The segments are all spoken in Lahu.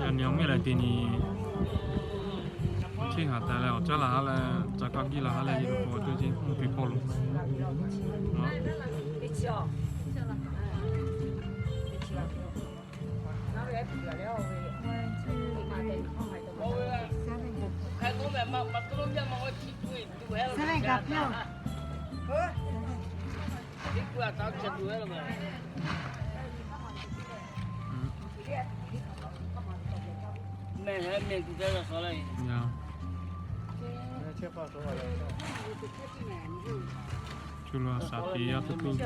Yaꞈ nyi awˬ mehˆ lehˬ te nyi, chi haꞈ taˍ leh awˬ caˉ laˬ haˉ leh, ca kaˇ biˇ laˬ haˉ leh, yehˬ lo k'awꞈ cawˇ ce mvuhˇ piˇ hpawˇ lo. Cu lo saˍ tiˍ yaˇ tuˇ tuˇ,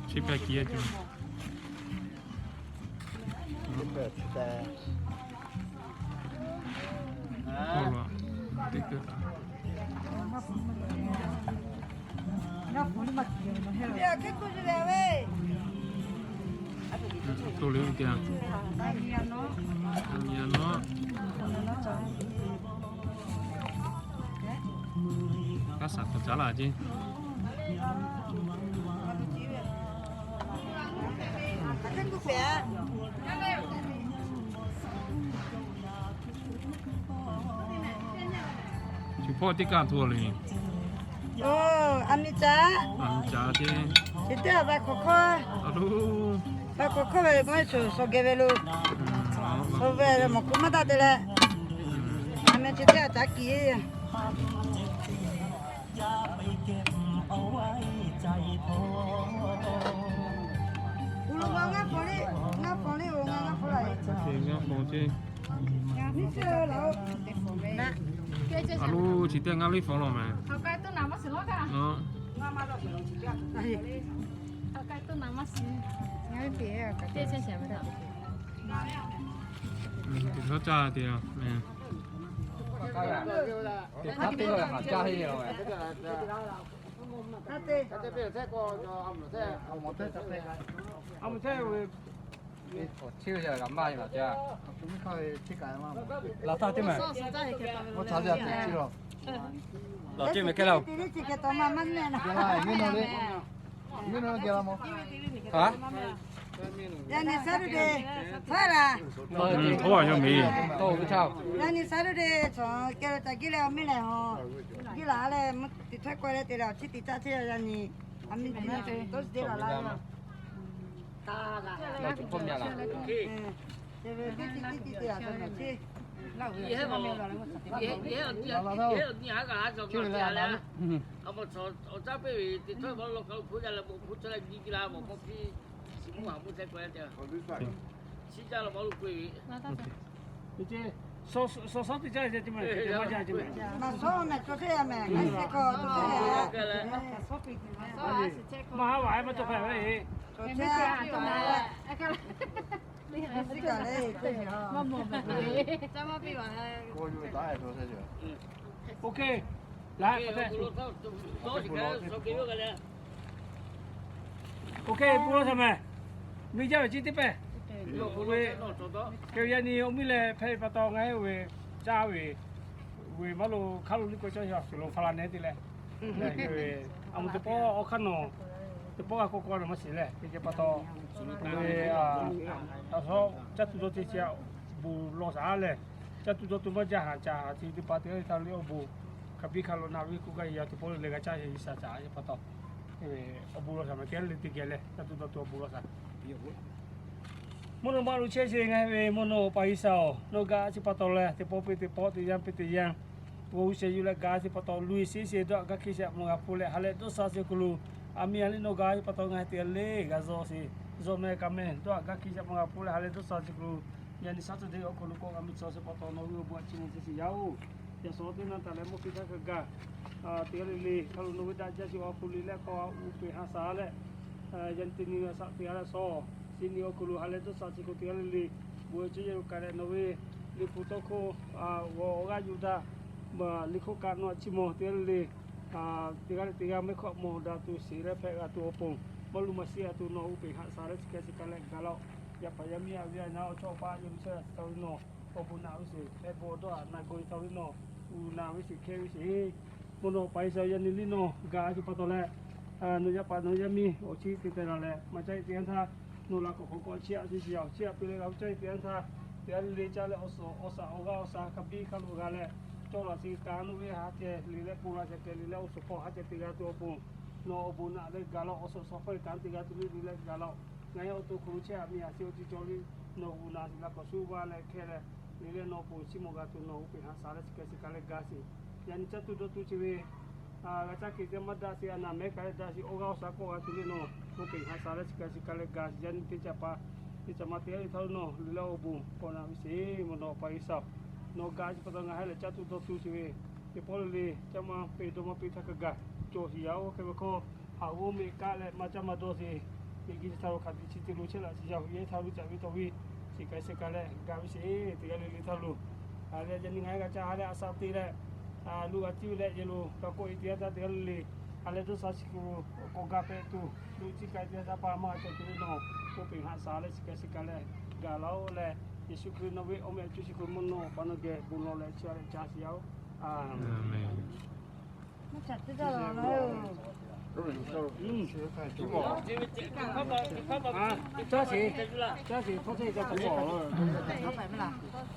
chi pehˇ kiˬ yaˇ tuˇ. K'oˆ lo teˇ keu to le teˇ yanˇ, a nyi a nawˉ, kaˇ saˍ hk'awꞈ caˉ laˇ ceˇ. Chi hpawˇ teˇ kaˇ hto le. Aˬ miˍ caˍ, aˬ miˍ caˍ ceˇ. Chi teˇ aˬ ba hk'awꞈ hkawˇ, a lo, ba hk'awꞈ hkawˇ ve maˇ shuˍ shuˍ geh ve lo, shuˍ ve mawˬ k'o maˇ daꞈ te leh, aˬ miˍ chi teˇ aˬ caˍ kiˬ e. U lo ngaˇ hpawˇ le, ngaˇ hpawˇ le, ngaˇ hpawˇ la e. Ngaˇ hpawˇ ceˇ. A lo, chi teˇ ngaˇ liˇ hpawˇ law meh. Teˇ hkawˇ caˇ te a. Teˇ hkawˇ teˇ hkawˇ caˇ he. Yaꞈ nyi Saturday hpehꞈ la. Yaꞈ nyi Saturday chaw keh lo taꞈ kiˇ leh awˬ miˇ lehˬ, kiˇ laˬ leh mvuhˇ tiˍ htawˇ k'ai leh te leh awˬ chi tiꞈ caˇ chehˇ yaꞈ nyi. A miˇ Thursday laˬ la. Oˇ hk'e bon lawˬ shaˍ mehˍ. Miˬ jaˇ ve chi teˇ pehˍ. Oˇ ve, hk'e yaꞈ nyi awˬ miˇ leh hpehꞈ ve pa taw ngaˬ hui ve caˇ ve, ve maˇ lo hk'a lo liˇ k'o caˇ shuˍ lo hpaˍ la nehˉ te leh, a moˍ teˇ pawˆ awˬ hk'aˇ nawˬ, teˇ pawˆ g'a k'awꞈ k'awꞈ nawˬ maˇ shiˍ leh, hk'e ceh pa taw, ve, a, a sawˉ caˇ tuˬ dawˇ te chi a bon lawˬ shaˍ leh, caˇ tuˬ dawˇ tuˬ maˇ jaˇ haˍ caˍ haˍ chi teˇ pa te a htaˇ le awˬ bon, hk'a biˇ hk'a lo na ve k'o gaˇ yaꞈ teˇ pawˆ le leh g'a caˇ yehˬ shaˍ caˍ pa taw, ve awˬ bon lawˬ shaˍ mehˍ kehˉ le te geh leh caˇ tuˬ dawˇ tuˬ awˬ bon lawˬ shaˍ. Mvuhˇ naw ma lo chehˇ sheˍ ngaˬ hui ve mvuhˇ naw Awˬ pa G'uiˬsha-oˬ, nawˬ g'a chi pa taw leh teˇ pawˆ piˇ teˇ pawˆ teˇ yanˇ piˇ teˇ yanˇ, g'awˬ hui shehˍ yuˬ leh ga chi pa taw loꞈ-e sheˍ sheˍ dawˇ haꞈ gaˇ hkiˇ shaꞈ mvuh g'a hpfuhˆ leh ha leh dawˇ sha chi hk'aw lo, a miˇ a liˇ nawˬ ga chi pa taw ngaˬ hui te leh g'a zaw sheˍ, zaw meh ka meh dawˇ haꞈ gaˇ hkiˇ shaꞈ mvuh g'a hpfuhˆ leh ha leh dawˇ sha chi hk'aw lo, yaꞈ nyi Saturday awˬ hk'aw lo k'awꞈ g'a miˇ tcuh chi pa taw nawˬ hui awˬ bon a chi mvuh chi shiˍ yaˇ-oˬ. Yaꞈ shawˍ teˇ naˇ taˍ leh mawˇ hkiˇ taˇ hk'a gaˬ, teˇ g'aˇ le le hk'a lo nawˬ ve daꞈ jaˇ chi awˬ hk'aw lo leh k'awꞈ uˉ peꞈ haꞈ shaˍ leh, yaꞈ nyi teˇ nyi g'a shaꞈ teˇ g'aˇ leh shawˍ, chi nyi awˬ hk'aw lo ha leh dawˇ sha chi hk'aw teˇ g'aˇ le le, bon a ceh yehˬ lo k'ai leh nawˬ ve liꞈ hpu tawˇ hkawˇ, g'awˬ awˬ g'aˇ yuˬ daꞈ, liꞈ hkawˇ kaꞈ nawˬ a chi mawˬ teˇ g'aˇ le le, teˇ g'aˇ leh teˇ g'aˇ mehˆ hkawˇ mawˬ daꞈ tuˬ sheˍ leh hpehꞈ g'a tuˬ awˬ pon, maˇ luˬ maˇ shiˍ a tuˬ nawˬ uˉ peꞈ haꞈ shaˍ leh chi hk'e chi ka leh gaˬ laˇ-oˆ. Yaꞈ hpaˍ yaˇ miˇ a ve a na awˬ chawˇ paˆ yehˬ miˇ chehˇ g'a taˍ ve nawˬ, awˬ bon naꞈ ve sheˍ hpehꞈ bon awˬ dawˇ haꞈ na gawˬ e taˍ ve nawˬ, uˬ naꞈ ve sheˍ hkehˇ ve sheˍ, mvuhˇ naw Awˬ pa G'uiˬsha yaˇ nyi liˇ nawˬ ga chi pa taw leh Nawˬ yaˇ paˍ nawˬ yaˇ miˇ awˬ chi te te la leh, maˇ caˇ e teˇ yanˇ htaˇ, nawˬ la k'awꞈ k'awꞈ k'awꞈ chiˇ aꞈ chi shiˍ yaˇ awˬ chiˇ aꞈ piˇ leh g'a ve caˇ e teˇ yanˇ htaˇ, teˇ g'aˇ le le caˇ leh awˬ suhˍ awˬ shaꞈ awˬ g'aˇ awˬ shaˍ hk'a biˇ hk'a lo g'a leh, cawˇ laˬ chi ka nuˇ ve haˉ ceh le leh, pon la ceh keh le leh, awˬ suhˍ hpawˇ haˉ ceh te g'a tuˬ awˬ pon, nawˬ awˬ bon naꞈ leh gaˬ laˇ-oˆ. Awˬ suhˍ awˬ shaˍ hpawˇ e ka te g'a tuˬ le le leh gaˬ laˇ-oˆ. Ngaˬ hui awˬ to hk'aw lo chehˇ aꞈ miˇ aꞈ chi awˬ ceuˬ cawˬ le, nawˬ hui naˬ shiˍ la k'awꞈ shu va leh hkeh leh, le leh nawˬ awˬ pon chiˇ mvuh g'a tuˬ nawˬ hui peꞈ haꞈ shaˍ leh chi ka shiˍ ka leh gaˬ shiˍ. Yaꞈ nyi caˇ tuˬ dawˇ tuˬ chi ve g'a caˇ kehˬ teˇ maˇ daꞈ shiˍ, a naˬ mehˉ ka leh daꞈ shiˍ, awˬ g'aˇ awˬ shaˍ k'awꞈ g'a tuˬ le nawˬ hui peꞈ haꞈ shaˍ leh chi ka shiˍ ka leh gaˬ shiˍ. Yaꞈ nyi teˇ caꞈ pa teˇ caꞈ ma te le htaˇ nawˬ le leh awˬ bon k'awꞈ naꞈ ve sheˍ. Mvuhˇ naw pa G'uiˬsha, nawˬ gaˬ chi pa taw ngaˬ hui lehˬ caˇ tuˬ dawˇ tuˬ chi ve teˇ pawˆ le le caˇ maˇ peꞈ dawˇ maˇ peꞈ htaˇ kaꞈ gaˬ cawˬ shiˍ yaˇ oˇ hk'e ve hkawˇ, haˍ g'awˇ mehˆ kaˆ leh maˇ caˇ maˇ dawˇ sheˍ. Miˬguiˬ chi htaꞈ lo hk'aˬ tiꞈ chi te lo chehˇ laꞈ chi yaˇ hui yehˇ htaˇ lo caꞈ ve tawˬ ve chi ka shiˍ ka leh gaˬ ve sheˍ. Teˇ g'aˇ le le htaˇ lo a leh yaꞈ nyi ngaˬ hui g'a caˇ ha leh a shaꞈ te leh, lo g'a ciˇ ve leh yehˬ lo g'a k'oˆ e teˇ yanˇ htaˇ teˇ g'aˇ le le ha leh dawˇ sha chi hk'e lo k'awꞈ gaˬ pehꞈ tuˬ, lo ciˇ ka e teˇ yanˇ htaˇ pa maˇ g'a cawˬ tuˬ le nawˬ hui peꞈ haꞈ shaˍ leh chi ka shiˍ ka leh gaˬ laˇ-oˆ leh, Yeˍsuˆ Hkriꞈ nawˬ ve awˬ meh a cuˇ chi hk'e mvuhˇ naw pa nawˬ geh bon lawˬ leh chi a leh ca shiˍ yaˇ oˬ. Aˬ, caˇ shiˍ, caˇ shiˍ hpawˇ teˇ ca hk'aˬ hk'aˬ